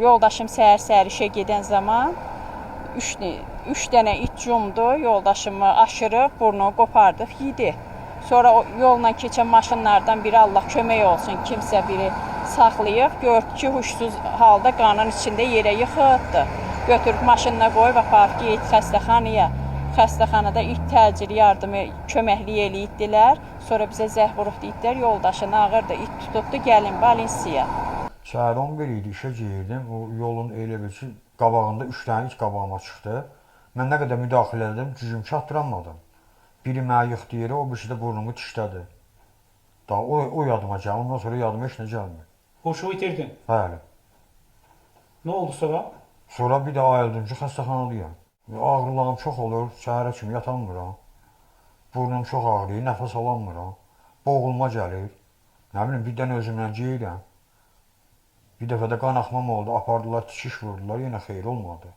Yoldaşım səhər-səhər işə gedən zaman üç dənə it cumdu, yoldaşımı aşırıb, burnunu qopardıb yedi. Sonra o yolla keçən maşınlardan biri, Allah kömək olsun, kimsə biri saxlayıb, gördü ki, huşsuz halda qanın içində yerə yıxıldı. Götürüb maşınına qoyub aparıb getdi xəstəxanaya. Xəstəxanada ilk təcili yardımı köməklik eləyibdilər. Sonra bizə zəng vurub deyibdilər, yoldaşın ağırdır, it tutubdu, gəlin Valensiya. Səhər 11 idi, işə girdim. O yolun elə bil ki, qabağında 3 dənə it qabağıma çıxdı. Mən nə qədər müdaxilə elədim, gücüm çatdıramadım. Biri məni yıxdı yerə, o birisi də burnumu dişlədi. Daha o yadıma gəldi, ondan sonra yadıma heç nə gəlmir. Huşu itirdin. Bəli. Ne oldu sonra? Sonra bir də ayıldım ki, xəstəxanadayam. Ağrılarım çox olur, səhərə kimi yatamıram. Burnum çox ağrıyır, nəfəs alamıram. Boğulma gəlir. Nə bilim, birdən özümdən geyirəm. Bir dəfə də qan axmam oldu, apardılar, tikiş vurdular, yenə xeyir olmadı.